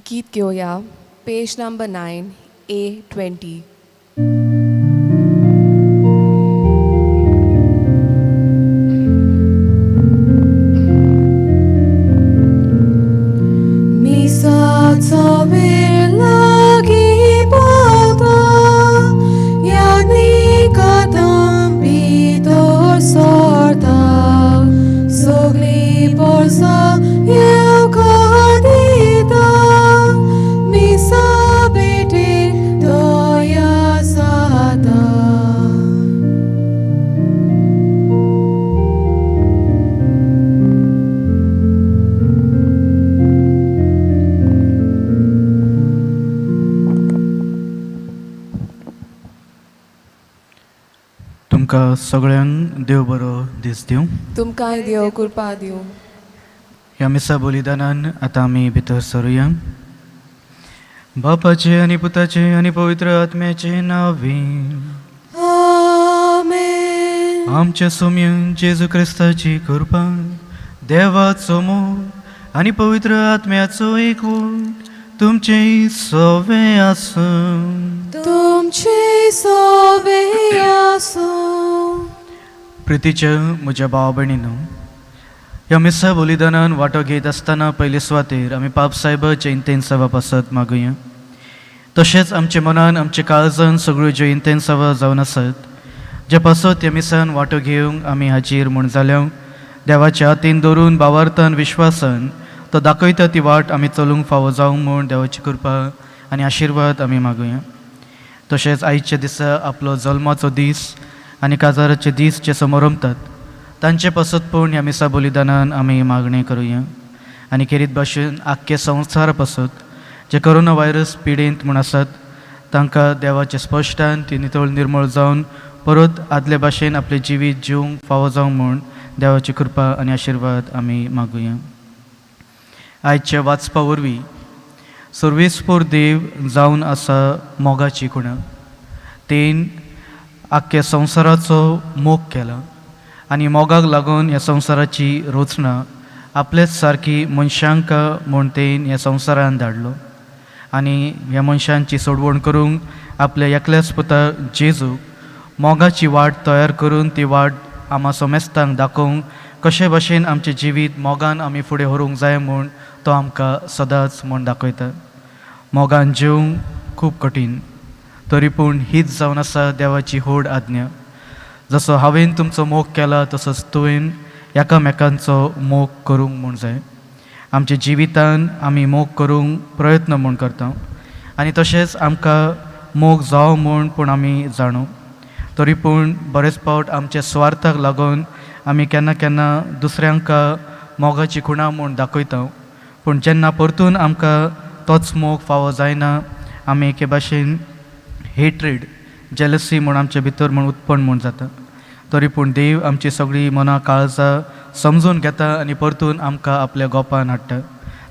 गीत घेवया पेज number 9 A20. मिसाचो वेळ लागीं पावता, यादीं कदम भितर सरता, सगळीं पोरसां येवकार दिता, मिसा भेटेक तयार जाता. तुमकां सगळ्यांक देव बरो दीस दिवं. तुमकांय देव कृपा दिवं. ह्या मिसा बलिदानान आतां आमी भितर सरुया. बापाचे आनी पुताचे आनी पवित्र आत्म्याचे नांवे. आमेन. आमच्या सोम्यान जेजू क्रिस्ताची कृपा, देवाचो मोग आनी पवित्र आत्म्याचो एकवट तुमचे सवे आसूं. तुमचे सवे आसूं. प्रितीच्या म्हज्या भाव भयणीनो, ह्या मिसा बलिदानान वांटो घेत आसतना पयले सुवातेर आमी पाप सायबाच्या इंतेन्सावा पासत मागुया. तशेंच आमच्या मनान आमच्या काळजान सगळ्यो ज्यो इंतेन्सावा जावन आसात ज्या पासत ह्या मिसान वांटो घेवंक आमी हाजीर म्हूण जाल्या, देवाच्या हातीन दवरून भावार्थान विश्वासान तो दाखयता ती वाट आमी चलूंक फावो जावंक म्हूण देवाची कृपा आनी आशिर्वाद आमी मागुया. तशेंच आयच्या दिसा आपलो जल्माचो दीस आनी काजाराचे दीस जे समरंभतात तांचे पासत पूण ह्या मिसा बलिदानान आमी मागणें करुया. आनी खेरीत भाशेन आख्खे संवसारा पासत जे कोरोना व्हायरस पिडेंत म्हूण आसात तांकां देवाच्या स्पश्टान ती नितळ निर्मळ जावन परत आदले भाशेन आपलें जिवीत जिवंक फावो जावंक म्हूण देवाची कृपा आनी आशिर्वाद आमी मागुया. आयच्या वाचपा वरवीं सर्वेस्पोर देव जावन आसा मोगाची खुणा. तेन आख्ख्या संवसाराचो मोग केला आनी मोगाक लागून ह्या संवसाराची रचना आपलेच सारकी मनशांक म्हूण तेन ह्या संवसारान धाडलो आनी ह्या मनशांची सोडवण करूंक आपल्या एकल्याच पुता जेजूक मोगाची वाट तयार करून ती वाट आमा सोमेस्तांक दाखोवंक कशे भाशेन आमचें जिवीत मोगान आमी फुडें व्हरूंक जाय म्हूण तो आमकां सदांच म्हूण दाखयता. मोगान जिवंक खूब कठीण तरी पूण हीच जावन आसा देवाची व्हड आज्ञा. जसो हांवें तुमचो मोग केला तसोच तुवें एकामेकांचो मोग करूंक म्हूण जाय. आमच्या जिवितान आमी मोग करूंक प्रयत्न म्हूण करता आनी तशेंच आमकां मोग जावो म्हूण पूण आमी जाणू, तरी पूण बरेच फावट आमच्या स्वार्थाक लागून आमी केन्ना केन्ना दुसऱ्यांक मोगाची खुणा म्हूण दाखयता, पूण जेन्ना परतून आमकां तोच मोग फावो जायना आमी एके भाशेन हेट्रेड जेलसी म्हूण आमचे भितर म्हूण उत्पन्न म्हूण जाता. तरी पूण देव आमची सगळीं मनां काळजां समजून घेता आनी परतून आमकां आपल्या गोपान हाडटा.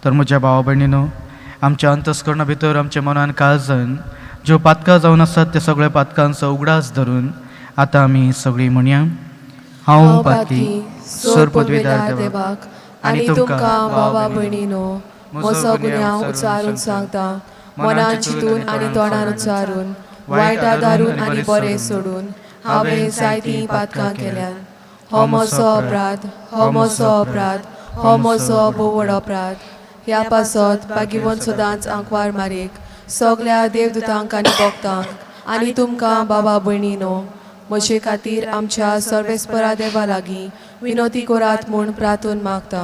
तर म्हज्या भावा भयणीनो, आमच्या अंतस्करणा भितर आमच्या मनान काळजान ज्यो पातकां जावन आसात त्या सगळ्या पातकांचो उगडास धरून आतां आमी सगळीं म्हणया. हांव पातकी सर पदवीदार देवाक आनी तुमकां भावा भयणीनो म्हजो गुन्यांव उच्चारून सांगता, मनान चिंतून आनी तोंडान उच्चारून, वायट आदारून आनी बरें सोडून हांवें जायतीं पातकां केल्यात. हो म्हजो अपराध, हो म्हजो अपराध, हो म्हजो भोव व्हड अपराध. ह्या पासत भाग्यवंत सदांच आंकवार मारीक, सगल्या देवदूतांक आनी भक्तांक आनी तुमकां बाबा भयणीनो म्हजे खातीर आमच्या सर्वेस्परा देवा लागीं विनोती करात म्हूण प्रार्थून मागता.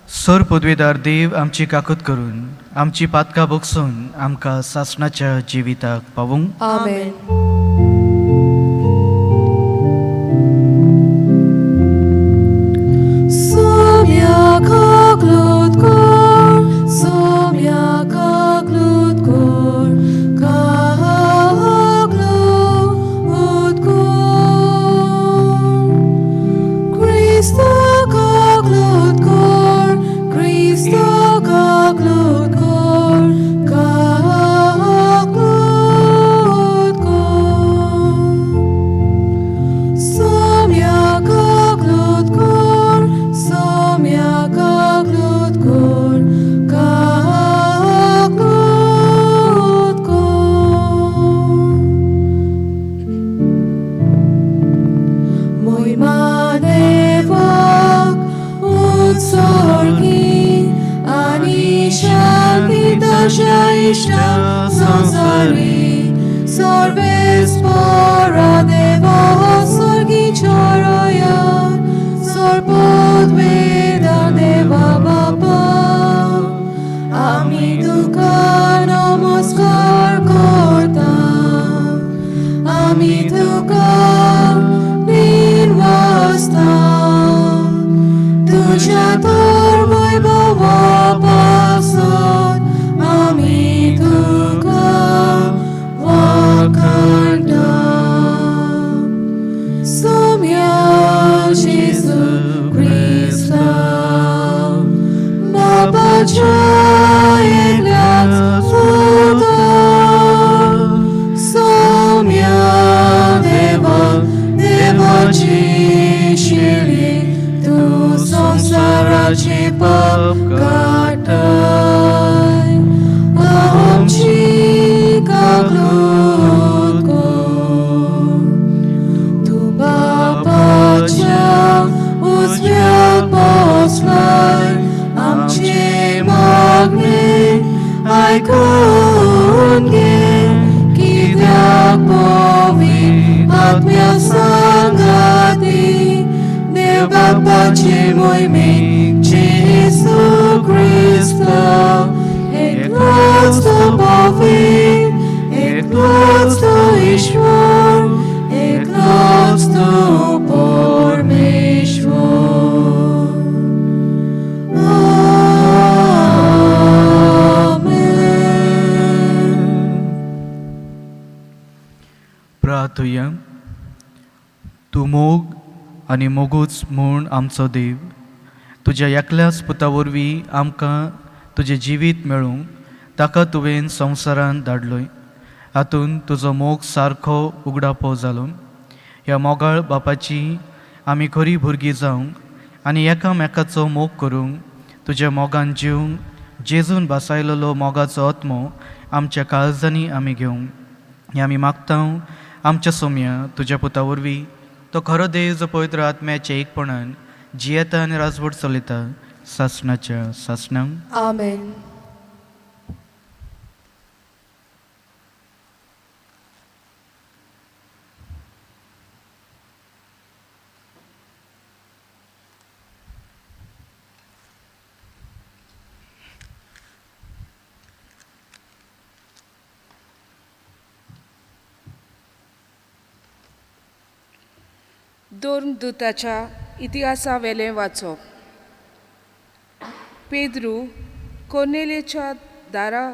सर पदवेदार देव आमची काकूत करून आमची पातकां भोगसून आमकां सासणाच्या जिविताक पावूंक. आमेन. Sommia kaklut kor, sommia kaklut kor, kaklut kor. Christo kaklut kor, Christo kaklut kor, kaklut kor. Sommia kaklut kor, sommia kaklut kor, kaklut kor. मोहिमा देवाक उत्सर्गी आनी शांती ताच्या इश्टा संवसारी सर्वेस्परा देवा स्वर्गी चोरया सर्वपदवेदा देवा बापा आमी तुका नमस्कार करता, आमी तुका निर्वासता, तुज्या तर वैभवा पासत आमी तुका वाखाणटा. सोम्या जेजू क्रिस्ता बापाच्या एकल्याच पुता, सोम्या देवा देवाची शिली तूं संवसाराचे पाप काडटाय, आमची काकलूत कर. तूं बापाच्या उजव्याक बसलाय, आमचे मागणे आयकून घे, कित्याक पवित्र आत्म्या सांगाती देव बापाचे मोहिमेक जेजू क्रिस्ता एकलोच तो पवित्र, एकलोच तो ईश्वर, एकलोच तो परमेश्वर. आमेन. प्रार्थुया. तूं मोग आनी मोगूच म्हूण आमचो देव, तुज्या एकल्याच पुता वरवीं आमकां तुजें जिवीत मेळूंक ताका तुवें संवसारांत धाडलोय. हातूंत तुजो मोग सारको उगडापो जालो. ह्या मोगाळ बापाची आमी खरी भुरगीं जावंक आनी एकामेकाचो मोग करूंक तुज्या मोगान जिवंक जेजून भासायलेलो मोगाचो आत्मो आमच्या काळजांनी आमी घेवंक हें आमी मागता आमच्या सोम्या तुज्या पुता वरवीं, तो खरो देव जो पवित्र आत्म्याच्या एकपणान जियेता आनी राजवट चलयता सासणाच्या सासणांक. आमेन. धर्मदूताच्या इतिहासावेलें वाचप. पेद्रू कोर्नेलेच्या दारा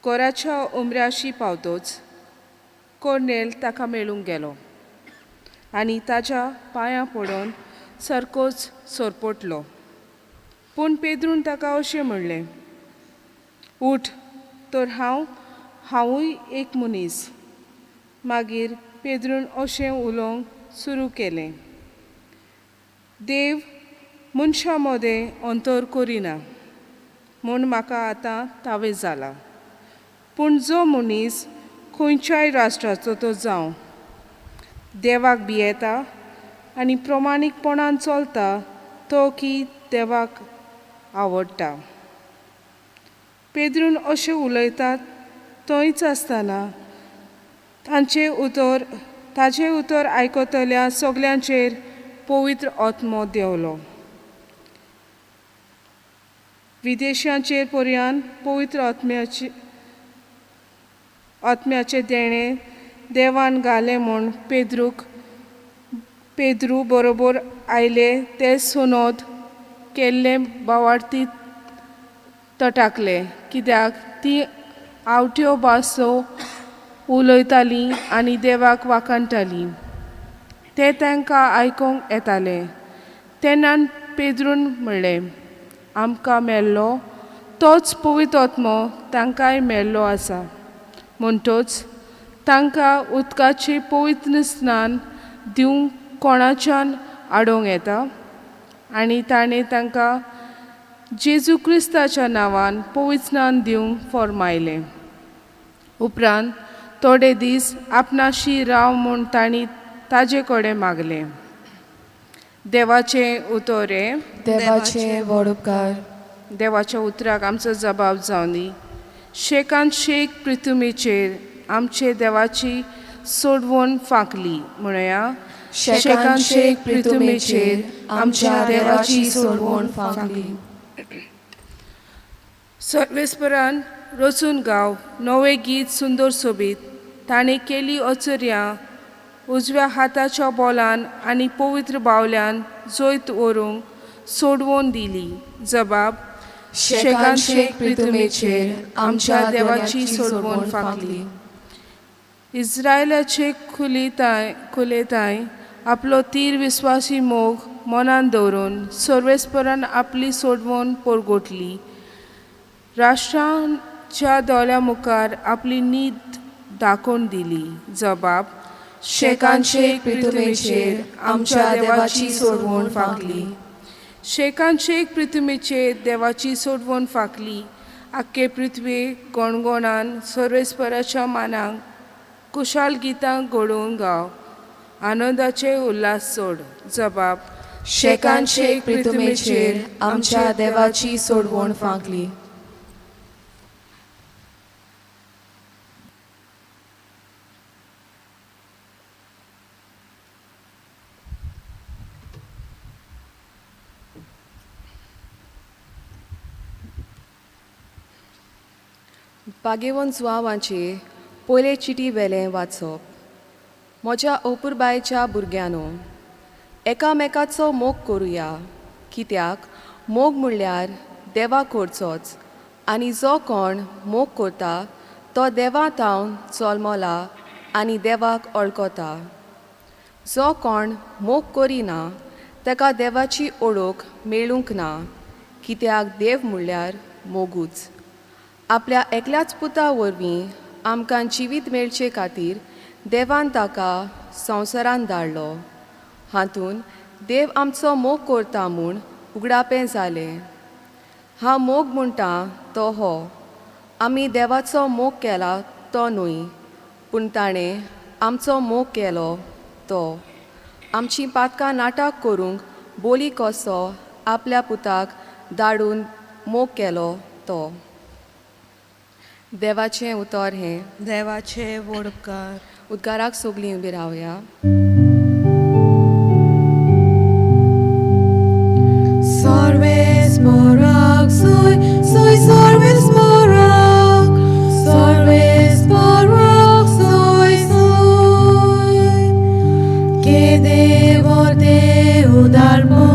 कोराच्या उमऱ्याशी पावतोच कोर्नेल ताका मेळूंक गेलो आनी ताच्या पांयां पडून सारकोच सोरपोटलो. पूण पेद्रून ताका अशें म्हणलें, उठ तर हांवूय एक मनीस. मागीर पेद्रून अशें उलोवंक सुरू केलें, देव मनशां मदें अंतर करिना म्हूण म्हाका आतां तावें जाला. पूण जो मनीस खंयच्याय राष्ट्राचो तो जावं देवाक भियेता आनी प्रमाणीकपणान चलता तो की देवाक आवडटा. पेद्रून अशें उलयतात थंयच आसतना तांचें उतर ताचें उतर आयकतल्या सगल्यांचेर पवित्र आत्मो देंवलो. विदेशांचेर पर्यान पवित्र आत्म्याचें देणें देवान घालें म्हूण पेद्रू बरोबर आयले ते सुनोद केल्ले बावार्थी तटाकले, कित्याक ती आवट्यो भासो उलयतालीं आनी देवाक वाखाणटालीं. ते तांकां आयकूंक येताले. तेन्ना पेद्रून म्हणलें, आमकां मेल्लो तोच पवित्र आत्मो तांकांय मेल्लो आसा, म्हणटच तांकां उदकाचें पवित्र स्नान दिवंक कोणाच्यान आडोवंक येता. आनी ताणें तांकां जेजू क्रिस्ताच्या नांवान पवित्र स्नान दिवंक फर्मायलें. उपरांत थोडे दीस आपणाशी राव म्हूण तांणी ताजे कडेन मागलें. देवाचें उतर हें. देवाचे व्हड उपकार. देवाच्या उतराक आमचो जबाब जावं दी. शेकान शेक पृथ्वीचेर आमचे देवाची सोडवण फांकली म्हणया. शेकान शेक पृथ्वीचेर आमच्या देवाची सोडवण फांकली. सर्वेस्परान रचून गाव नवें गीत सुंदर सोबीत. ताणें केली अचर्यां उजव्या हाताच्या बोलान आनी पवित्र बावल्यान जैत व्हरूंक सोडवून दिली. जबाब. शेकान शेक पृथ्वीचेर आमच्या देवाची सोडवण फांकली. इस्रायलाचे खुलेताय आपलो तीर विस्वासी मोग मनान दवरून सर्वेस्परान आपली सोडवण परगटली. राष्ट्रांच्या दोळ्या मुखार आपली नीत दाखोवन दिली. जबाब. शेकान शेक पृथ्वीचेर आमच्या देवाची सोडवण फांकली. शेकान शेक पृथ्वीचेर देवाची सोडवण फांकली. आख्खे पृथ्वी गणगणान सर्वेस्पराच्या मानाक कुशाल गितां घडोवन गाव, आनंदाचे उल्हास सोड. जबाब. शेकान शेक पृथ्वीचेर आमच्या देवाची सोडवण फांकली. बागेवन जुवांवाचे पयले चिटी वेलें वाचप. म्हज्या अपुरबायेच्या भुरग्यांनो, एकामेकाचो मोग करुया, कित्याक मोग म्हणल्यार देवा करचोच, आनी जो कोण मोग करता तो देवा तावन जल्मला आनी देवाक वळखता. जो कोण मोग करिना ताका देवाची ओळख मेळूंक ना, कित्याक देव म्हणल्यार मोगूच. आपल्या एकल्याच पुता वरवीं आमकां जिवीत मेळचे खातीर देवान ताका संवसारान धाडलो. हातून देव आमचो मोग करता म्हूण उगडापें जालें. हांव मोग म्हणटा तो हो, आमी देवाचो मोग केला तो न्हय, पूण ताणें आमचो मोग केलो तो आमचीं पातकां नाटक करूंक बोली कसो आपल्या पुताक धाडून मोग केलो तो. देवाचें उतर हें. देवाचे व्हड उपकार. उद्गाराक सगलीं उबी रावया. Sarves soy, soy sarves morak, sarves morak, soy soy. Que devote udarmo,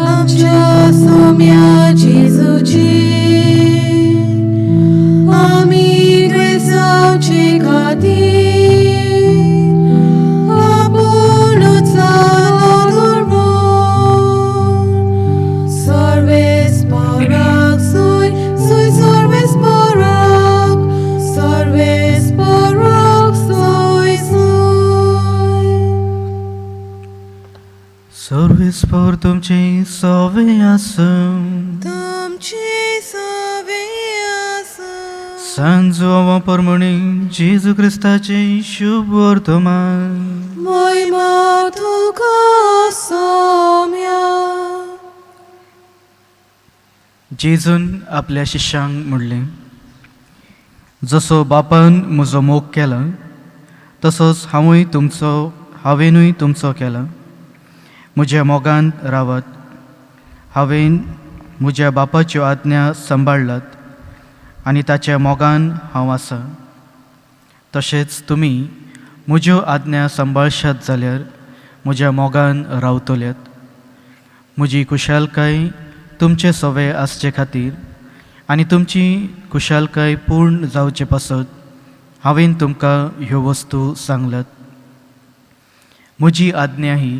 amcha somya Jesuchi, ami grace chikati. सर्वेस्पर तुमचे सवे आसूं. तुमचे सवे आसूं. सान जुआंवा परमणी जेजू क्रिस्ताचें शुभ वर्तमान. महिमा तुका सोम्या. जेजून आपल्या शिश्यांक म्हणलें, जसो बापान म्हजो मोग केला तसोच हांवूय तुमचो हांवेनूय तुमचो केला. म्हज्या मोगान रावात. हांवें म्हज्या बापाच्यो आज्ञा सांबाळ्ळात आनी ताच्या मोगान हांव आसा. तशेंच तुमी म्हज्यो आज्ञा सांबाळशात जाल्यार म्हज्या मोगान रावतल्यात. म्हजी खुशालकाय तुमचे सवे आसचे खातीर आनी तुमची खुशालकाय पूर्ण जावचे पासत हांवें तुमकां ह्यो वस्तू सांगल्यात. म्हजी आज्ञा ही,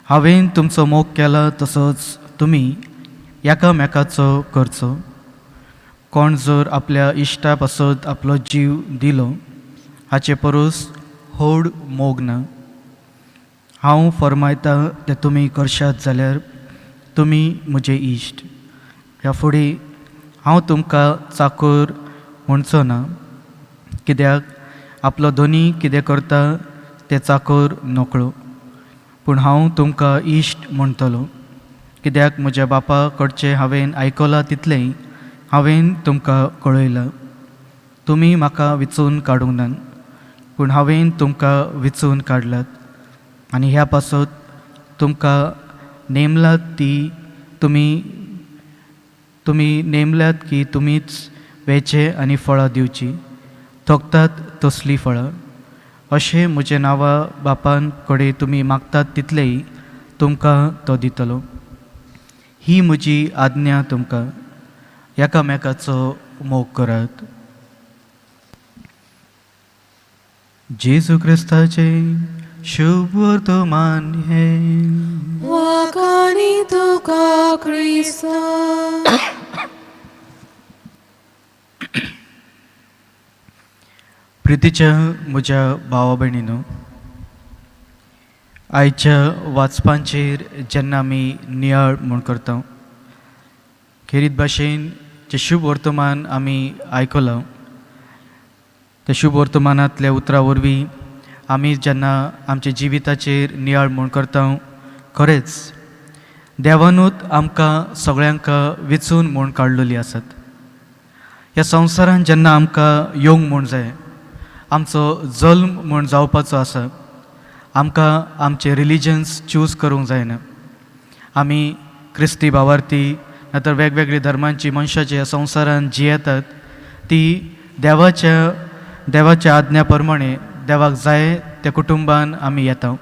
हांवें तुमचो मोग केला तसोच तुमी एकामेकाचो करचो. कोण जर आपल्या इश्टा पासत आपलो जीव दिलो हाचे परस व्हड मोग ना. हांव फर्मायता तें तुमी करशात जाल्यार तुमी म्हजे इश्ट. ह्या फुडें हांव तुमकां चाकर म्हणचो ना, कित्याक आपलो धनी कितें करता तें चाकर नकळो. पूण हांव तुमकां इश्ट म्हणटलो, कित्याक म्हज्या बापा कडचें हांवें आयकलां तितलेंय हांवें तुमकां कळयलां. तुमी म्हाका विचून काडूंक नात, पूण हांवें तुमकां विचून काडलात आनी ह्या पासत तुमकां नेमलात ती तुमी तुमी नेमल्यात की तुमीच वेचें आनी फळां दिवचीं, थोकतात तसलीं फळां. अशें म्हजें नांवा बापान कडेन तुमी मागतात तितलेंय तुमकां तो दितलो. ही म्हजी आज्ञा तुमकां, एकामेकाचो मोग करात. जेजू क्रिस्ताचें शुभ वर्तमान हें. वाखाणी तुका क्रिस्ता. प्रितीच्या म्हज्या भावा भयणीनो, आयच्या वाचपांचेर जेन्ना आमी नियाळ म्हूण करता, खेरीत भाशेन जें शुभ वर्तमान आमी आयकलां त्या शुभ वर्तमानांतल्या उतरां वरवीं आमी जेन्ना आमच्या जिविताचेर नियाळ म्हूण करता, खरेंच देवानूच आमकां सगळ्यांक विचून म्हूण काडलेली आसत. ह्या संवसारांत जेन्ना आमकां येवंक म्हूण जाय, आमचो जल्म म्हूण जावपाचो आसा, आमकां आमचे रिलिजन्स चूज करूंक जायना. आमी क्रिस्ती भावार्थी ना तर वेगवेगळ्या धर्मांची मनशां जी ह्या संवसारांत जियेतात ती देवाच्या आज्ञा प्रमाणे देवाक जाय त्या कुटुंबान आमी येता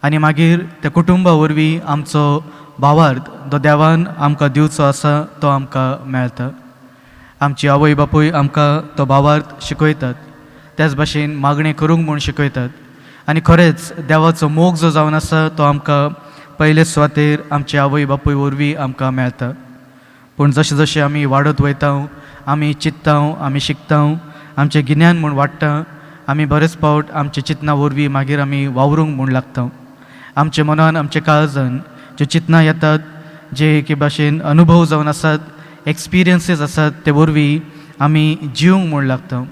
आनी मागीर त्या कुटुंबा वरवीं आमचो भावार्थ जो देवान आमकां दिवचो आसा तो आमकां मेळटा. आमची आवय बापूय आमकां तो भावार्थ शिकयतात, त्याच भाशेन मागणें करूंक म्हूण शिकयतात आनी खरेंच देवाचो मोग जो जावन आसा तो आमकां पयले सुवातेर आमचे आवय बापूय वरवीं आमकां मेळटा. पूण जशें जशें आमी वाडत वयता, आमी चिंत्ता, आमी शिकता, आमचें गिन्यान म्हूण वाडटा, आमी बरेच फावट आमच्या चिंतना वरवीं मागीर आमी वावरूंक म्हूण लागता. आमच्या मनान आमच्या काळजान ज्यो चिंतनां येतात, जे एके भाशेन अनुभव जावन आसात, एक्सपिरियन्सीस आसात, ते वरवीं आमी जिवंक म्हूण लागता.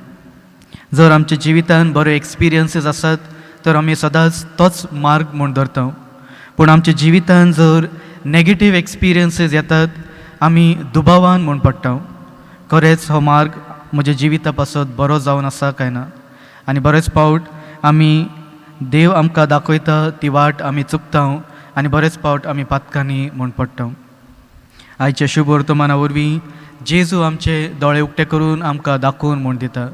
जर आमच्या जिवितान बरे एक्सपिरियन्सीस आसात तर आमी सदांच तोच मार्ग म्हूण धरता. पूण आमच्या जिवितान जर नेगेटीव एक्सपिरियन्सीस येतात, आमी दुबावान म्हूण पडटा, खरेंच हो मार्ग म्हज्या जिविता पासत बरो जावन आसा काय ना. आनी बरेच फावट आमी देव आमकां दाखयता ती वाट आमी चुकता आनी बरेच फावट आमी पातकांनी म्हूण पडटा. आयच्या शुभ वर्तमाना वरवीं जेजू आमचे दोळे उक्ते करून आमकां दाखोवन म्हूण दिता,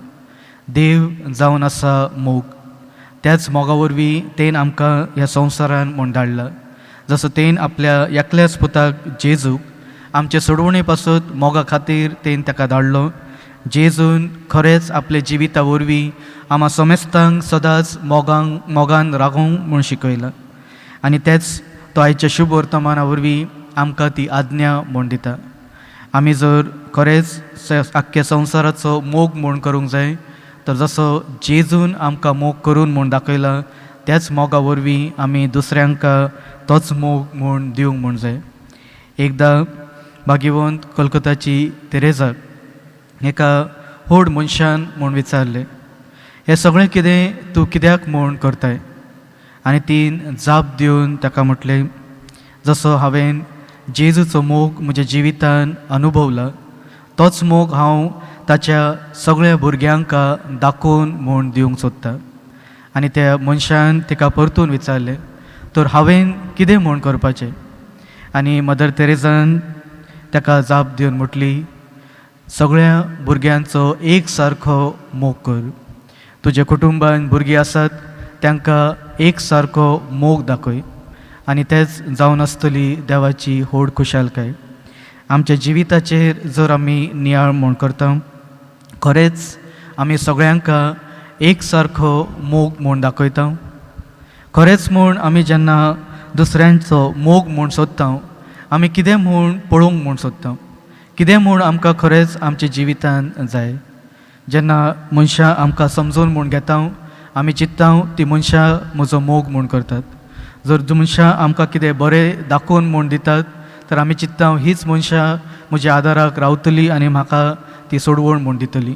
देव जावन आसा मोग. त्याच मोगा वरवीं तेन आमकां ह्या संवसारान म्हूण धाडला. जसो तेन आपल्या एकल्याच पुताक जेजूक आमचे सोडवणे पासत मोगा खातीर तेन ताका धाडलो. जेजून खरेंच आपल्या जिविता वरवीं आमा समेस्तांक सदांच मोगान रागोवंक म्हूण शिकयलां आनी तेच तो आयच्या शुभ वर्तमाना वरवीं आमकां ती आज्ञा म्हूण दिता. आमी जर खरेंच आख्ख्या संवसाराचो मोग म्हूण करूंक जाय तर जसो जेजून आमकां मोग करून म्हूण दाखयला त्याच मोगा वरवीं आमी दुसऱ्यांक तोच मोग म्हूण दिवंक म्हूण जाय. एकदां भाग्यवंत कोलकोताची तेरेजाक एका व्हड मनशान म्हूण विचारलें, हें सगळें कितें तूं कित्याक म्हूण करताय? आनी तीन जाप दिवन ताका म्हटलें, जसो हांवें जेजूचो मोग म्हज्या जिवितान अनुभवला तोच मोग हांव ताच्या सगळ्या भुरग्यांक दाखोवन म्हूण दिवंक सोदतां. आनी त्या मनशान तिका परतून विचारलें, तर हांवें कितें म्हूण करपाचें? आनी मदर तेरेजान ताका जाप दिवन म्हटली, सगळ्या भुरग्यांचो एक सारको मोग कर. तुज्या कुटुंबान भुरगीं आसात तांकां एक सारको मोग दाखय आनी तेच जावन आसतली देवाची व्हड खुशालकाय. आमच्या जिविताचेर जर आमी नियाळ म्हूण करता, खरेंच आमी सगळ्यांक एक सारको मोग म्हूण दाखयता? खरेंच म्हूण आमी जेन्ना दुसऱ्यांचो मोग म्हूण सोदता, आमी कितें म्हूण पळोवंक म्हूण सोदता? कितें म्हूण आमकां खरेंच आमच्या जिवितान जाय? जेन्ना मनशां आमकां समजून म्हूण घेता, आमी चित्ता ती मनशां म्हजो मोग म्हूण करतात. जर मनशां आमकां कितें बरें दाखोवन म्हूण दितात तर आमी चित्ता हीच मनशां म्हज्या आदाराक रावतली आनी म्हाका ती सोडवण म्हूण दितली.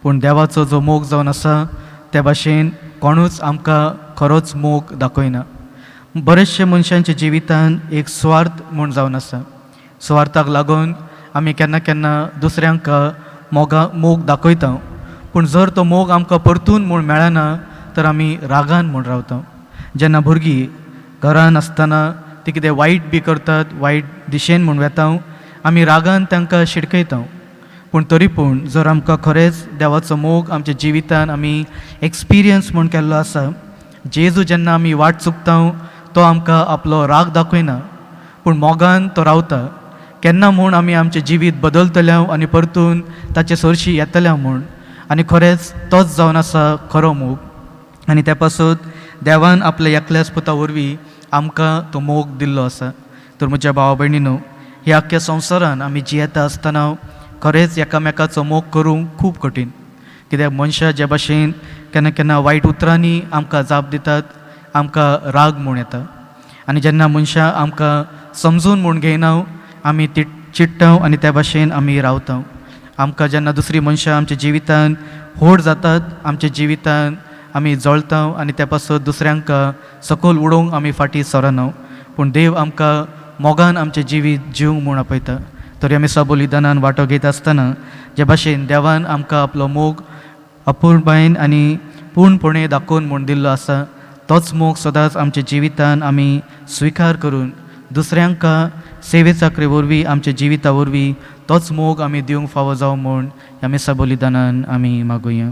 पूण देवाचो जो मोग जावन आसा त्या भाशेन कोणूच आमकां खरोच मोग दाखयना. बरेचशे मनशांच्या जिवितान एक स्वार्थ म्हूण जावन आसा. स्वार्थाक लागून आमी केन्ना केन्ना दुसऱ्यांक मोग दाखयता, पूण जर तो मोग आमकां परतून म्हूण मेळना तर आमी रागान म्हूण रावता. जेन्ना भुरगीं घरान आसतना ती कितें वायट बी करतात, वायट दिशेन म्हूण वेता, आमी रागान तांकां शिडकयता. पूण तरी पूण जर आमकां खरेंच देवाचो मोग आमच्या जिवितान आमी एक्सपिरियन्स म्हूण केल्लो आसा, जेजू जेन्ना आमी वाट चुकता तो आमकां आपलो राग दाखयना, पूण मोगान तो रावता. केन्ना म्हूण आमी आमचें जिवीत बदलतले आनी परतून ताचे सरशी येतले म्हूण. आनी खरेंच तोच जावन आसा खरो मोग. आनी त्या पासत देवान आपल्या एकल्याच पुता वरवीं आमकां तो मोग दिल्लो आसा. तर म्हज्या भावा भयणीनो, ह्या आख्ख्या संवसारान आमी जियेता आसतना खरेंच एकामेकाचो मोग करूंक खूब कठीण. कित्याक मनशां जे भाशेन केन्ना केन्ना वायट उतरांनी आमकां जाप दितात, आमकां राग म्हूण येता. आनी जेन्ना मनशां आमकां समजून म्हूण घेयना, आमी ती चिडटा आनी त्या भाशेन आमी रावता. आमकां जेन्ना दुसरी मनशां आमच्या जिवितान व्हड जातात, आमच्या जिवितान आमी जळता आनी त्या पासत दुसऱ्यांक सकयल उडोवंक आमी फाटीं सरना. पूण देव आमकां मोगान आमचें जिवीत जिवंक म्हूण आपयता. तरी आमी सबलिदानान वांटो घेत आसतना जे भाशेन देवान आमकां आपलो मोग अपुरबायेन आनी पूर्णपणे दाखोवन म्हूण दिल्लो आसा, तोच मोग सदांच आमच्या जिवितान आमी स्विकार करून दुसऱ्यांक सेवे चाकरे वरवीं आमच्या जिविता वरवीं तोच मोग आमी दिवंक फावो जावं म्हूण ह्या मिसा बलिदानान आमी मागुया.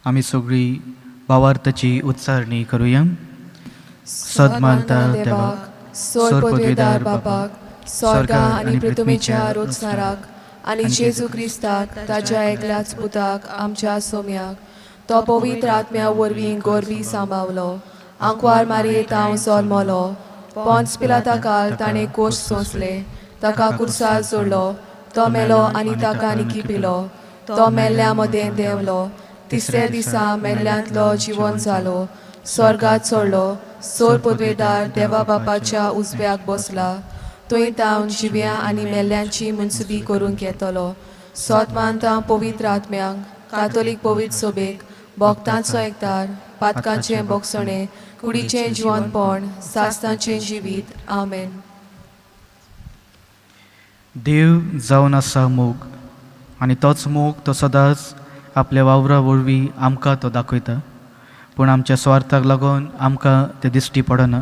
आमी सगळी भावार्थाची उच्चारणी करुया. सदमानता देवाक, सोर पदवेदार बापाक, स्वर्गा आनी पृथ्वीच्या रोचणाराक आनी जेजू क्रिस्ताक ताच्या एकल्याच पुताक आमच्या सोम्याक, तो पवित्र आत्म्या वरवीं गोरवी सांबावलो, आंकवार मारयेत हांव जल्मलो, पोंच पिलाता काल ताणें कोश सोंसले, ताका कुर्सार जोडलो, तो मेलो आनी ताका निकी पिलो, तो मेल्ल्या मदें देंवलो, तिसऱ्या दिसा मेल्ल्यांतलो जिवन जालो, स्वर्गात चडलो, सोर पदवेदार देवा बापाच्या उजव्याक बसला, थंय तावन जिव्या आनी मेल्ल्यांची मनसुबी करूंक येतलो. सोत मानता पवित्र आत्म्यांक, कातोलीक पवित्र सोबेक, भक्तांचो एकतार, पातकांचें बोगसणें, कुडीचें जिवनपण, सास्तांचें जिवीत. आमेन. देव जावन आसा मोग आनी तोच मोग तो सदांच आपल्या वावरा वरवीं आमकां तो दाखयता. पूण आमच्या स्वार्थाक लागून आमकां तें दिश्टी पडना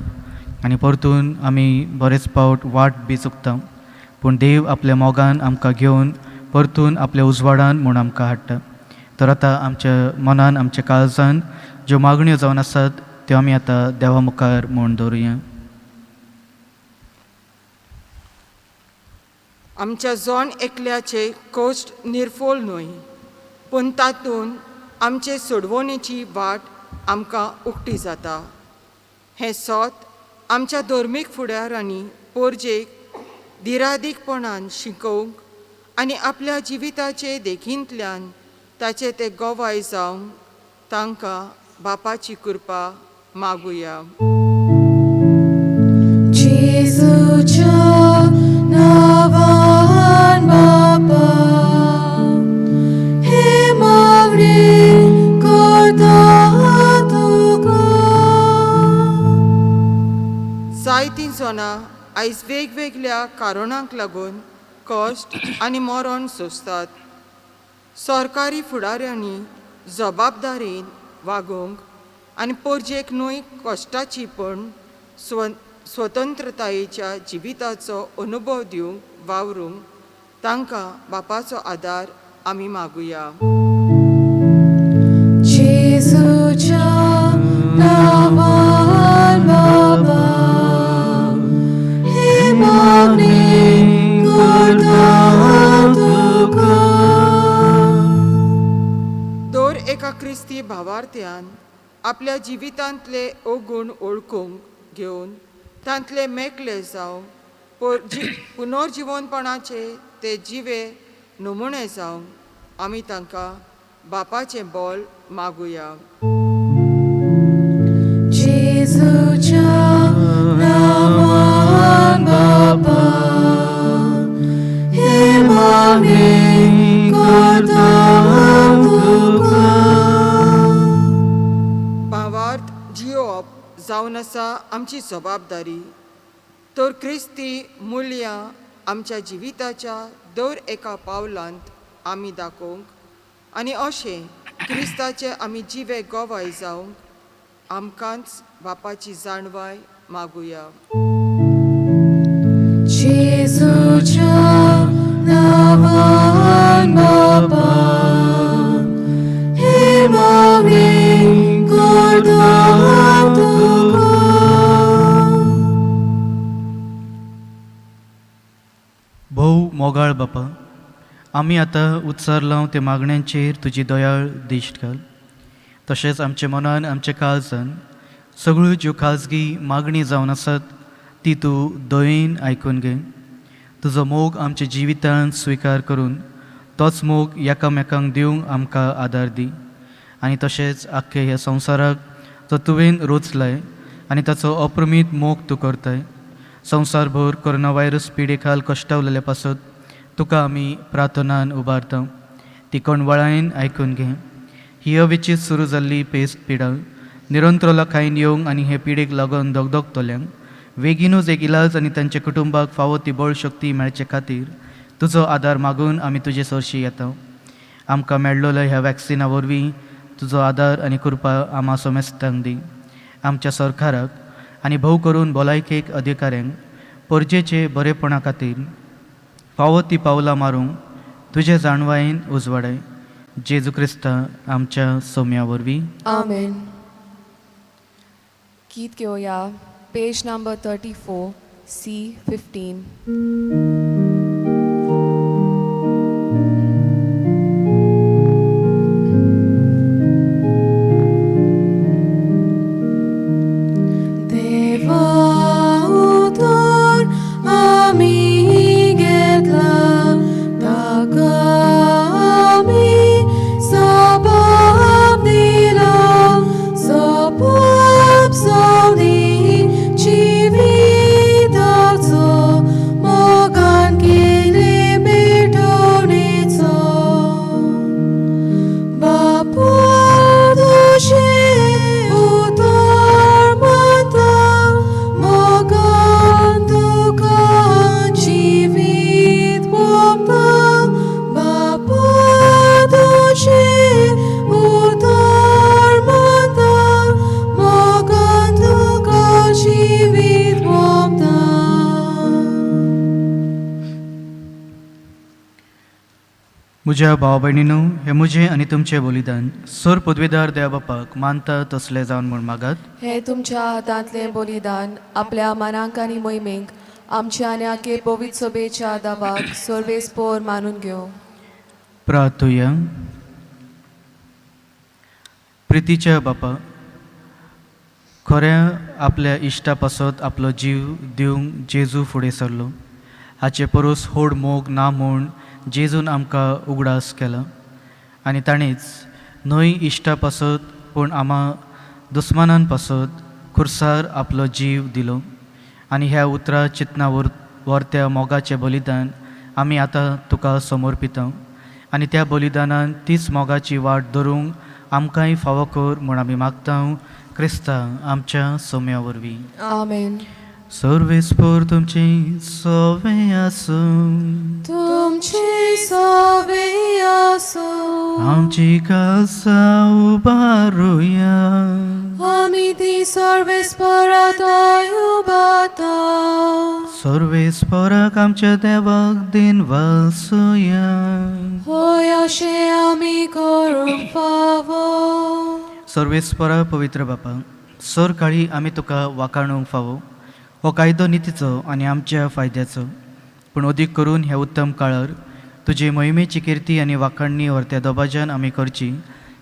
आनी परतून आमी बरेच फावट वाट बी चुकता. पूण देव आपल्या मोगान आमकां घेवन परतून आपल्या उजवाडान म्हूण आमकां हाडटा. तर आतां आमच्या मनान आमच्या काळजान ज्यो मागण्यो जावन आसात त्यो आमी आतां देवा मुखार म्हूण दवरुया. आमच्या जण एकल्याचे कश्ट निर्फोल न्हय, पूण तातूंत आमचे सोडवणेची वाट आमकां उक्ती जाता. हें सोत आमच्या धर्मीक फुडारांनी पोरजेक दिरादीकपणान शिकोवंक आनी आपल्या जिविताचे देखींतल्यान ताचे ते गवाय जावंक तांकां बापाची कृपा मागुया. जेजूच्या नांवान बापा हे मागणें करता तुका. जायतीं जाणां आयज वेगवेगळ्या कारणांक लागून कश्ट आनी मरण सोंसतात. सरकारी फुडाऱ्यांनी जबाबदारीन वागोवंक आनी परजेक न्हय कश्टाची पण स्वतंत्रतायेच्या जिविताचो अनुभव दिवंक वावरूंक तांकां बापाचो आदार आमी मागुया. जेजूच्या नांवान बापा हे मागणें करता तुका. दर एका क्रिस्ती भावार्थ्यान आपल्या जिवितांतले अवगूण वळखूंक घेवन तांतले मेकळे जावंक पुनर्जिवनपणाचे ते जिवे नमुणे जावंक आमी तांकां बापाचें बोल मागुया. जेजूच्या नांवान बापा हे मागणें करता तुका. भावार्थ जियोवप जावन आसा आमची जबाबदारी, तर क्रिस्ती मुल्यां आमच्या जिविताच्या दर एका पावलांत आमी दाखोवंक आनी अशें क्रिस्ताचे आमी जिवे गोवाय जावंक आमकांच बापाची जाणवाय मागुया. जेजूच्या नांवान बापा हे मागणें करता तुका. भोव मोगाळ बापा, आमी आतां उत्सरलां ते मागण्यांचेर तुजी दयाळ दिश्ट घाल. तशेंच आमच्या मनान आमच्या काळजान सगळ्यो ज्यो खाजगी मागणी जावन आसात ती तूं दयेन आयकून घे. तुजो मोग आमच्या जिवितांत स्विकार करून तोच मोग एकामेकांक दिवंक आमकां आदार दी. आनी तशेंच आख्खे ह्या संवसाराक जो तुवें रोचलाय आनी ताचो अप्रमीत मोग तूं करताय, संवसारभर कोरोना व्हायरस पिडे खाल कश्टावलेल्या पासत तुका आमी प्रार्थनान उबारता. ती कणवळायेन आयकून घे. ही अवेचीत सुरू जाल्ली पेस्ट पिडा निरंतर लोकांक येवंक आनी हे पिडेक लागून दगदगतल्यांक बेगीनूच एक इलाज आनी तांच्या कुटुंबाक फावो ती बळ शक्ती मेळचे खातीर तुजो आदार मागून आमी तुजे सरशी येता. आमकां मेळ्ळोलो ह्या वॅक्सिना वरवीं तुजो आदार आनी कृपा आमा समेस्तांक दी. आमच्या सरकाराक आनी भोव करून भलायकेक अधिकाऱ्यांक परजेचे बरेपणा खातीर फावो ती पावलां मारूंक तुजे जाणवायेन उजवाडाय. जेजू क्रिस्ता आमच्या सोम्या वरवीं. आमेन. गीत घेवया पेज नंबर 34 C 15. देवा उतर आमी घेतला ताका आमी सबाब दिला सबाब सवनी जिविताचो मोगान केले भेटवणेचो. बापा तुजें उतर मानता मोगान तुका जिवीत ओंपता. बापा तुजें उतर मानता मोगान तुका जिवीत ओंपता. म्हज्या भाव भयणीनू, हें म्हजें आनी तुमचें बलिदान सर पदवेदार देवा बापाक मानता तसलें जावन म्हूण मागात. हे तुमच्या हातांतलें बलिदान आपल्या मनांक आनी मोहिमेक आमच्या आनी आखे पवित्र सभेच्या दावाक सर्वेस्पोर मानून घेवं. प्रार्थुया. प्रितीच्या बापा, खऱ्या आपल्या इश्टा पासत आपलो जीव दिवंक जेजू फुडें सरलो. हाचे परस होड मोग ना म्हूण जेजून आमकां उगडास केला आनी ताणेंच न्हय इश्टा पासत पूण आमा दुस्मानान पासत खुर्सार आपलो जीव दिलो आनी ह्या उतरां चिंतना व्हरत्या मोगाचें बलिदान आमी आतां तुका समर्पिता आनी त्या बलिदानान तीच मोगाची वाट धरूंक आमकांय फावो कर म्हूण आमी मागता क्रिस्ता आमच्या सोम्या वरवीं. आमेन. सर्वेस्पोर तुमची सवे आसूं. तुमची सवे आसूं. आमची कासा उबारुया. आमी ती सर्वेस्पराताय उबाता. सर्वेस्पोराक आमच्या देवाक दिन वासुया. होय अशें आमी करूंक फावो. सर्वेस्परा पवित्र बापा, सर काळी आमी तुका वाखाणूंक फावो. हो कायदो नितीचो आनी आमच्या फायद्याचो, पूण अदीक करून ह्या उत्तम काळार तुजी मोहिमेची किर्ती आनी वाखाणणी व्हरत्या दबाज्यान आमी करची,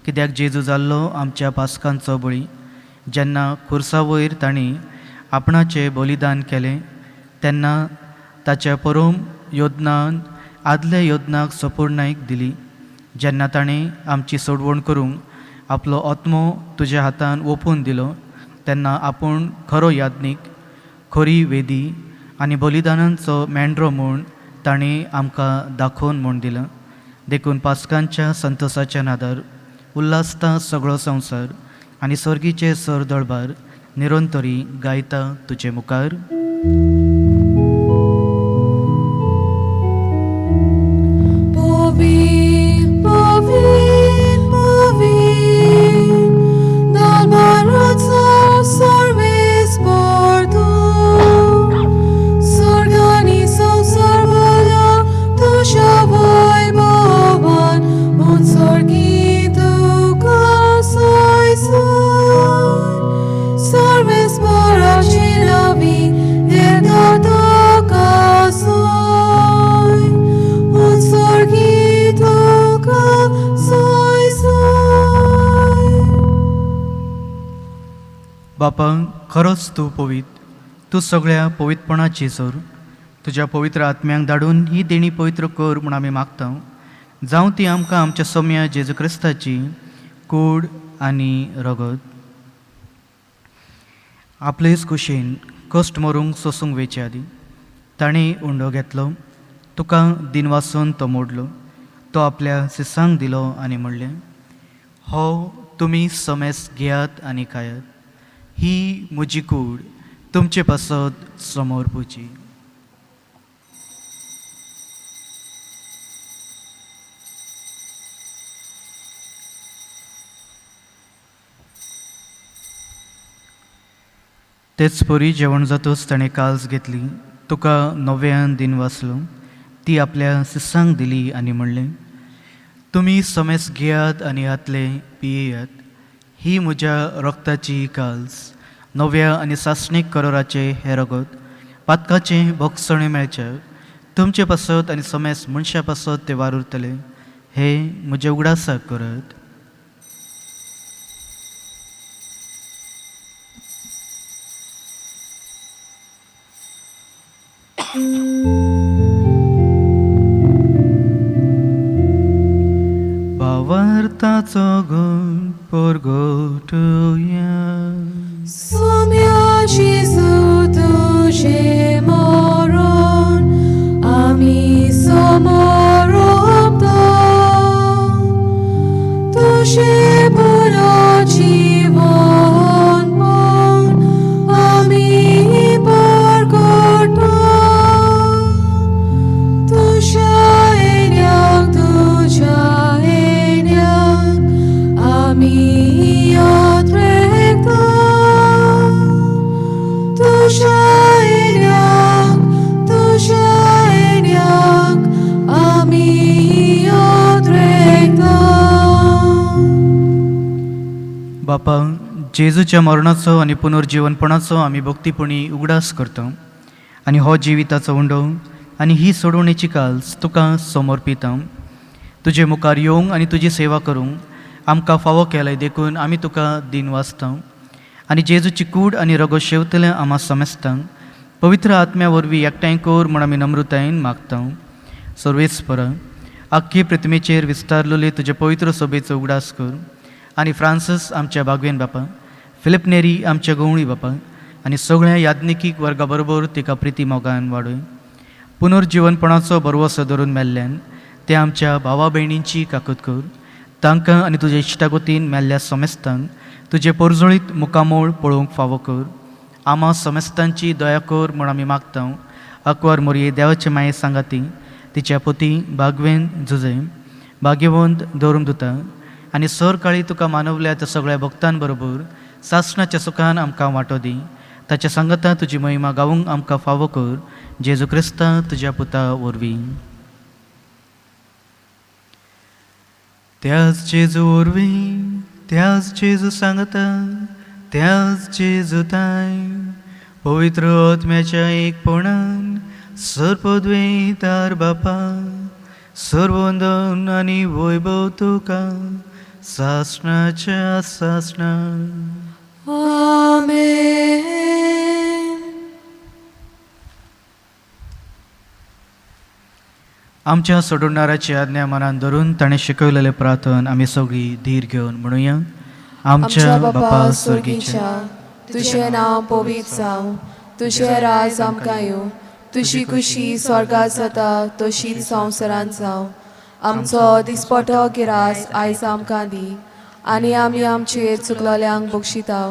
कित्याक जेजू जाल्लो आमच्या पासकांचो बळी. जेन्ना खुर्सा वयर तांणी आपणाचें बलिदान केलें तेन्ना ताच्या परोम योदनान आदल्या योदनाक सपूर्णायक दिली. जेन्ना ताणें आमची सोडवण करूंक आपलो आत्मो तुज्या हातान ओंपून दिलो तेन्ना आपूण खरो याज्ञीक, खरी वेदी आनी बलिदानांचो मेंढरो म्हूण ताणें आमकां दाखोवन म्हूण दिलां. देखून पासकांच्या संतोसाच्या नादार उल्हासता सगळो संवसार आनी सर्गीचे सर दळबार निरंतरी गायता तुजे मुखार. Povi, povi, povi, dalbarozza sorves portu, sorgani संसारवला तुझ्या वैभवान, un sorgi तुका soy Sarves moracilavi edatoka soy, un sorgi tuka soy soy. बापा, खरोच तूं पवित्र, तूं सगळ्या पवित्रपणाची सर. तुज्या पवित्र आत्म्यांक धाडून ही देणी पवित्र कर म्हूण आमी मागता, जावं ती आमकां आमच्या सोम्या जेजू क्रिस्ताची कूड आनी रगत. आपलेच कुशीन कश्ट मरूंक सोसूंक वेचे आदीं ताणें उंडो घेतलो, तुका दिनवासून तो मोडलो, तो आपल्या सिसांक दिलो आनी म्हणलें, हो तुमी समेस घेयात आनी खायात, ही म्हजी कूड तुमचे पासत समोर पुची. तेच परी जेवण जातच ताणें काल्स घेतली, तुका नव्यान दिन वाचलो, ती आपल्या सिसांक दिली आनी म्हणलें, तुमी समेस घेयात आनी हातले पियेयात, ही म्हज्या रक्ताची काल्स, नव्या आनी सासणीक करोराचें हें रगत पातकाचें भोगसणें मेळचें तुमचे पासत आनी समेस मनशा पासत तें वारुरतलें, हे म्हज्या उगडासाक करात. भावार्थाचो गुण परगटुया. Sommia Gesù तुझे मरण आमी समर्पता, तुझे पुरो जीवन पण आमी परगटा, तुझ्या येण्याक तुझ्या येण्याक आमी यात्रेकता, तुझ्या येण्याक तुझ्या येण्याक आमी यात्रेकता. बापा, जेजूच्या मरणाचो आनी पुनर्जीवनपणाचो आमी भक्तीपणी उगडास करता आनी हो जिविताचो उंडो आनी ही सोडवणेची काल्स तुका समर्पिता. तुजे मुखार येवंक आनी तुजी सेवा करूंक आमकां फावो केलाय, देखून आमी तुका दिन वाचता आनी जेजूची कूड आनी रगत शेवतले आमा समेस्तांक पवित्र आत्म्या वरवीं एकठांय कर म्हूण आमी नम्रतायेन मागता. सर्वेस्पर, आख्खी प्रतिमेचेर विस्तारलेले तुजे पवित्र सभेचो उगडास कर आनी फ्रांसीस आमच्या बागवेन बापा, फिलिप नेरी आमच्या गवळी बापा आनी सगळ्या याज्ञिकीक वर्गा बरोबर तिका प्रिती मोगान वाडय. पुनर्जिवनपणाचो बरवसो धरून मेल्ल्यान ते आमच्या भावा भयणींची काकूत कर. तांकां आनी तुज्या इश्टागोतीन मेल्ल्या समेस्तांक तुजें पोरजोळीत मुखामोळ पळोवंक फावो कर. आमा समेस्तांची दया कर म्हूण आमी मागता. अकवर मोरये देवाचे माये सांगाती तिच्या पोती बागवेन जुजे भाग्यवंत दवरूंक दिता आनी सरकाळी तुका मानवल्या त्या सगळ्या भक्तां बरोबर सासणाच्या सुखान आमकां वांटो दी. ताच्या सांगता तुजी महिमा गावूंक आमकां फावो कर. जेजू क्रिस्ता तुज्या पुता वरवीं. त्याच जेजू वरवीं, त्याच जेजू सांगता, त्याच जेजू ताय पवित्र आत्म्याच्या एकपणान सर्पद्वैतार बापा सर्वंदन आनी वैभव तुका सासणाच्या सासणा. आमेन. आमच्या सोडणाराची आज्ञा मनान धरून ताणें शिकयलेलें प्रार्थन आमी सगळीं धीर घेवन म्हणुया. आमच्या बापा स्वर्गीच्या, तुजें नांव पवित्र जावं, तुजें राज आमकां येवं, तुजी खुशी स्वर्गात जाता तशीच संवसारांत जावं. आमचो दिसपटो गिरास आयज आमकां दी आनी आमी आमचेर चुकलोल्यांक बक्षिता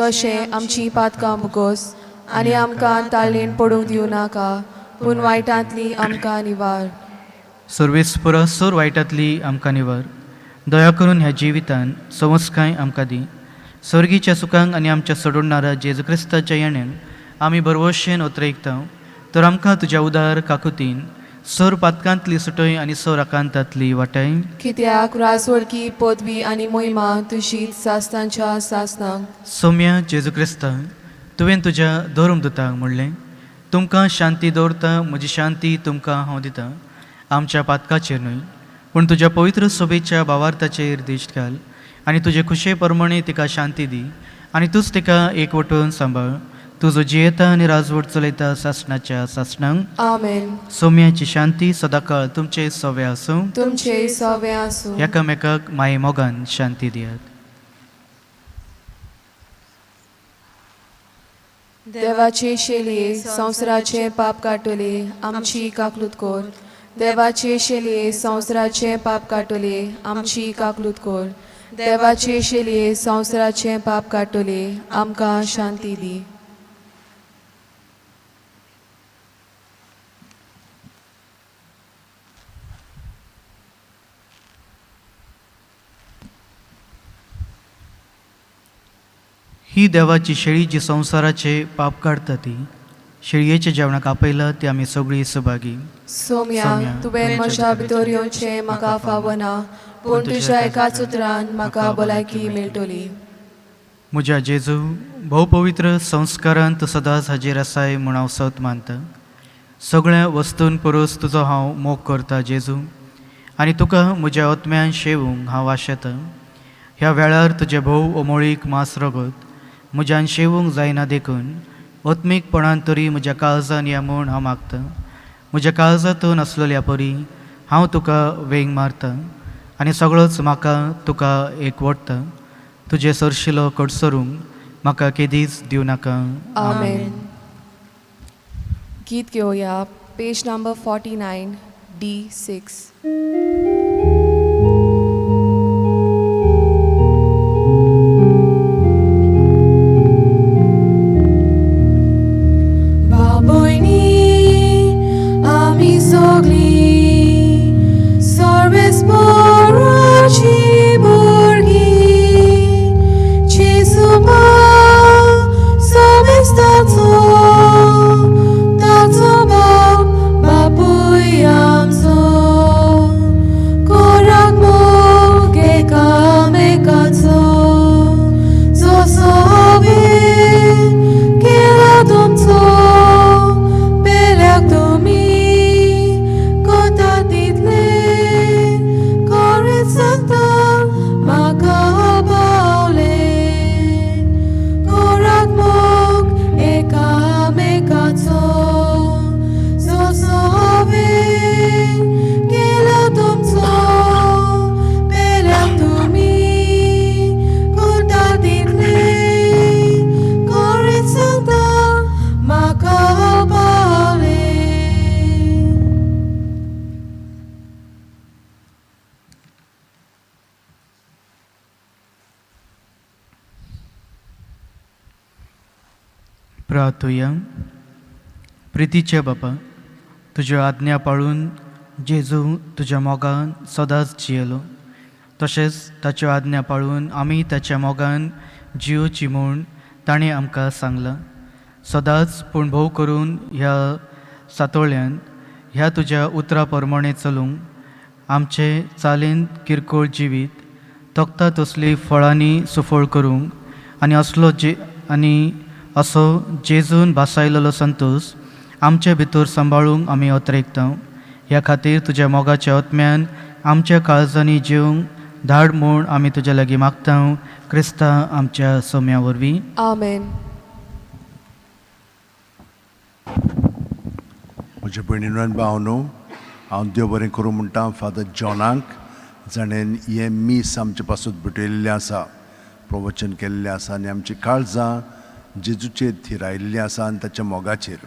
तशें आमची पातकां भोगोस आनी आमकां ताळेन पडूंक दिवं नाका, पूण वायटांतली आमकां निवार. सर्वेस्पुरा सोर वायटांतली आमकां निवार. दया करून ह्या जिवितान संवस्काय आमकां दी. सर्गीच्या सुखांक आनी आमच्या सोडणारा जेजू क्रिस्ताच्या येण्यान आमी भरवशेन ओतरेकता तर आमकां तुज्या उदार काकुतीन सोर पातकांतली सुटय आनी सोर आकांतांतली वाटाय. कित्याक राजवडकी पदवी आनी मोहिमा तुजीच सासणाच्या सासणाक. सोम्या जेजू क्रिस्ता, तुवें तुज्या धर्म दुतांक म्हणलें, तुमकां शांती दवरता, म्हजी शांती तुमकां हांव दितां. आमच्या पातकाचेर न्हय पूण तुज्या पवित्र सोबेच्या भावार्थाचेर दिश्ट घाल आनी तुजे खुशे प्रमाणे तिका शांती दी आनी तूंच तिका एकवटून सांबाळ. तुजो जियेता आनी राजवट चलयता सासणाच्या सासणांक. आमेन. सोम्याची शांती सदांकाळ तुमचे सवे आसूं. तुमचे सवे आसूं. एकामेकाक माये मोगान शांती दियात. देवाचे शेलये संवसाराचे पाप काडटले, आमची काकलूत कर. देवाचे शेलये संवसाराचे पाप काडटले, आमची काकलूत कर. देवाचे शेलये संवसाराचे पाप काडटले, आमकां शांती दी. ही देवाची शेळी जी संवसाराचे पाप काडटा ती शेळयेच्या जेवणाक आपयला ती आमी सगळीं सभागी. सोम्या, तुवें म्हज्या भितर येवचें म्हाका फावना, पूण तुज्या एकाच उतरान म्हाका भलायकी मेळटली. म्हज्या जेजू, भोवपवित्र संस्कारान तूं सदांच हाजीर आसाय म्हूण हांव सत मानता. सगळ्या वस्तून परस तुजो हांव मोग करता जेजू, आनी तुका म्हज्या आत्म्यान शेवूंक हांव आशेतां. ह्या वेळार तुजें भोव अमोळीक मांस रगत म्हज्यान शेवूंक जायना देखून आत्मीकपणान तरी म्हज्या काळजान या म्हूण हांव मागतां. म्हज्या काळजांतून नासलेल्या परी हांव तुका वेंग मारता आनी सगळोच म्हाका तुका एकवटता. तुजें सरशिलो कडसरूंक म्हाका केदीच दिवं नाका. आमेन. गीत घेवया पेज नंबर 49 D6. बाबोयनी आमी सगळीं सर्वेस्पराची भुरगीं, जेजू बाप समेस्ताचो, ताचो बाप बापूय आमचो. प्रार्थुया. प्रितीचे बापा, तुज्यो आज्ञा पाळून जेजू तुज्या मोगान सदांच जियेलो, तशेंच ताच्यो आज्ञा पाळून आमी ताच्या मोगान जियोची म्हूण ताणें आमकां सांगलां. सदांच पूण भोव करून ह्या सातोळ्यान ह्या तुज्या उतरा प्रमाणें चलूंक आमचे चालीन किरकोळ जिवीत तोखता तसली फळांनी सुफळ करूंक आनी असलो जे आनी असो जेजून भासायलेलो संतोश आमचे भितर सांबाळूंक आमी अत्रेकता. ह्या खातीर तुज्या मोगाच्या आत्म्यान आमच्या काळजांनी जेवंक धाड म्हूण आमी तुज्या लागीं मागता, क्रिस्ता आमच्या सोम्या वरवीं. आमेन. म्हज्या भयणीनो आनी भावनो, हांव देव बरें करूं म्हणटा फादर जॉनाक, जाणें हें मीस आमचे पासून भेटयल्लें आसा, प्रवचन केल्लें आसा आनी आमची काळजां जेजूचेर थिरायल्लीं आसा आनी ताच्या मोगाचेर.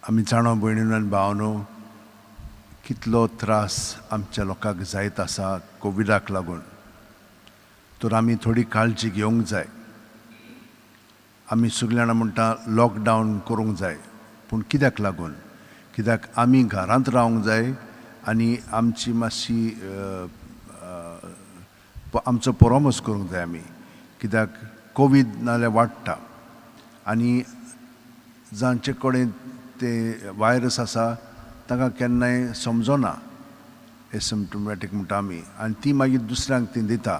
आमी जाणा भयणीनो आनी भावनो, कितलो त्रास आमच्या लोकांक जायत आसा कोविडाक लागून, तर आमी थोडी काळजी घेवंक जाय. आमी सगळीं जाणां म्हणटा लॉकडावन करूंक जाय, पूण कित्याक लागून? कित्याक आमी घरांत रावंक जाय आनी आमची मातशी आमचो परामर्श करूंक जाय आमी, कित्याक कोवीड नाजाल्यार वाडटा आनी जांचे कडेन ते वायरस आसा तांकां केन्नाय समजना, एसिम्टोमॅटीक म्हणटा आमी, आनी ती मागीर दुसऱ्यांक ती दिता.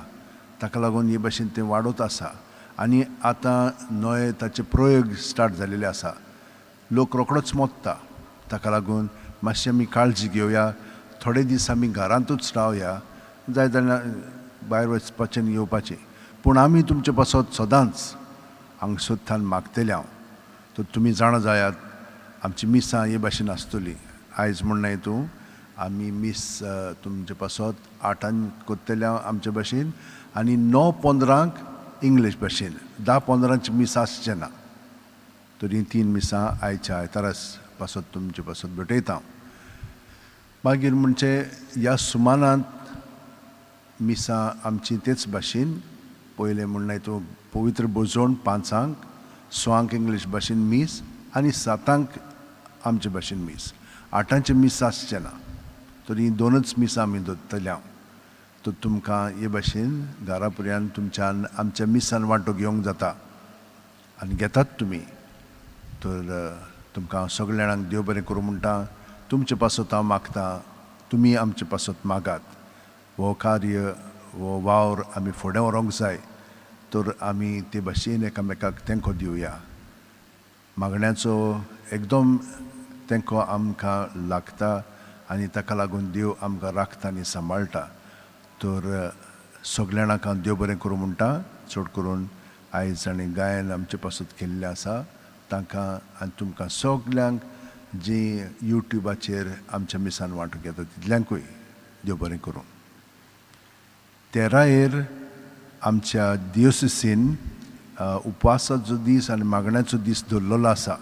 ताका लागून हे भाशेन तें वाडत आसा आनी आतां नवे ताचे प्रयोग स्टार्ट जालेले आसा, लोक रोकडोच मोत्ता. ताका लागून मातशी आमी काळजी घेवया, थोडे दीस आमी घरांतूच रावया, जाय जाल्यार भायर वचपाचें आनी येवपाचें, पूण आमी तुमचे पासत सदांच हांगसरथान मागतले हांव. तर तुमी जाणा जायात आमची मिसां हे भाशेन आसतली. आयज म्हण न्हय तूं, आमी मीस तुमचे पासत 8 करतले आमचे भाशेन आनी 9:15 इंग्लीश भाशेन, 10:15 मीस आसचें ना. तर हीं 3 मिसां आयच्या आयतारा पासत तुमचे पासत भेटयता. मागीर म्हणजे ह्या सुमानांत मिसां आमची तेच भाशेन, पयलें म्हण न्हय तूं पवित्र भोजवण 5, 6 इंग्लीश भाशेन मीस आनी 7 आमचे भाशेन मीस, 8 मीस आसचें ना. तर हीं 2 मिसां आमी दवरतले हांव. तर तुमकां हे भाशेन घरा पर्यंत तुमच्यान आमच्या मिसान वांटो घेवंक जाता आनी घेतात तुमी. तर तुमकां हांव सगल्या जाणांक देव बरें करूं म्हणटा. तुमचे पासत हांव मागता, तुमी आमचे पासत मागात. हो कार्य, हो वावर आमी फुडें व्हरूंक जाय, तर आमी ते भाशेन एकामेकाक तेंको दिवया. मागण्याचो एकदम तेंको आमकां लागता आनी ताका लागून देव आमकां राखता आनी सांबाळटा. तर सगल्या जाणांक हांव देव बरें करूं म्हणटा. चड करून आयज आनी गायन आमचे पासत केल्लें आसा तांकां आनी तुमकां सगल्यांक जी युट्यूबाचेर आमच्या मिसान वांटूंक येता तितल्यांकूय देव बरें करूं. 13 आमच्या दियोसिसीन उपवासाचो दीस आनी मागण्याचो दीस दवरलेलो आसा.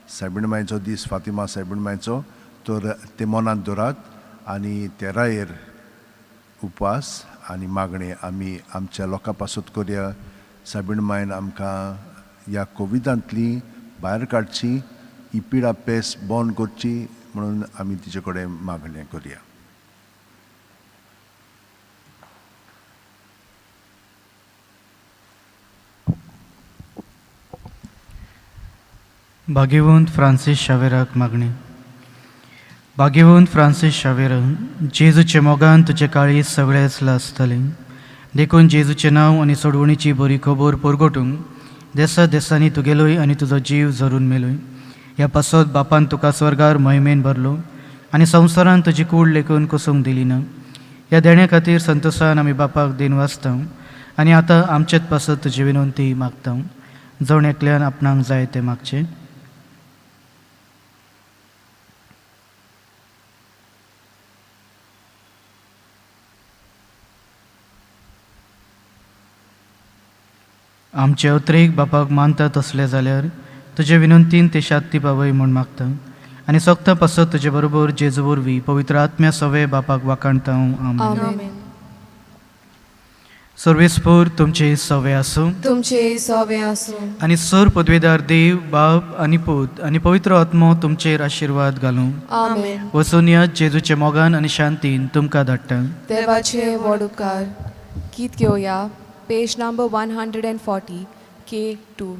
सायबीण मायचो दीस, फातिमा सायबीण मायचो, तर ते मनांत दवरात आनी 13 उपवास आनी मागणें आमी आमच्या लोकां पासत करया. सायबीण मायन आमकां ह्या कोविडांतली भायर काडची, ही पिडा पेस बंद करची म्हणून आमी तिचे कडेन मागणें करया. भाग्यवंत फ्रांसीस शावेराक मागणें. भाग्यवंत फ्रांसीस शावेर, जेजूचे मोगान तुजे काळीज सगळेच लासतलें, देखून जेजूचें नांव आनी सोडवणीची बरी खबर परगटूंक देसा देसांनी तुगेलोय आनी तुजो जीव झरून मेलोय. ह्या पासत बापान तुका स्वर्गार महिमेन भरलो आनी संवसारान तुजी कूड लेखून कोसूंक दिली ना. ह्या देण्या खातीर संतोशान आमी बापाक दिन वाचता आनी आतां आमचेच पासत तुजी विनंती मागता. जण एकल्यान आपणाक जाय तें मागचें. आमचे अत्रेक बापाक मानता तसलें जाल्यार तुजे विनंतीन ते शांती पावय म्हूण मागता आनी सोगता पासत तुजे बरोबर जेजू वरवीं पवित्र आत्म्या सवे बापाक वाखाणता. आमेन. आमेन. सर्वेस्पूर तुमचे सवे आसूं. तुमचे सोवे आसूं. आनी सर पदवेदार देव बाप आनी पूत आनी पवित्र आत्मो तुमचेर आशिर्वाद घालूं. आमेन. वचून या जेजूच्या मोगान आनी शांतीन तुमकां धाडटा. देवाचे व्हड उपकार. गीत घेवया, page number 140, K2.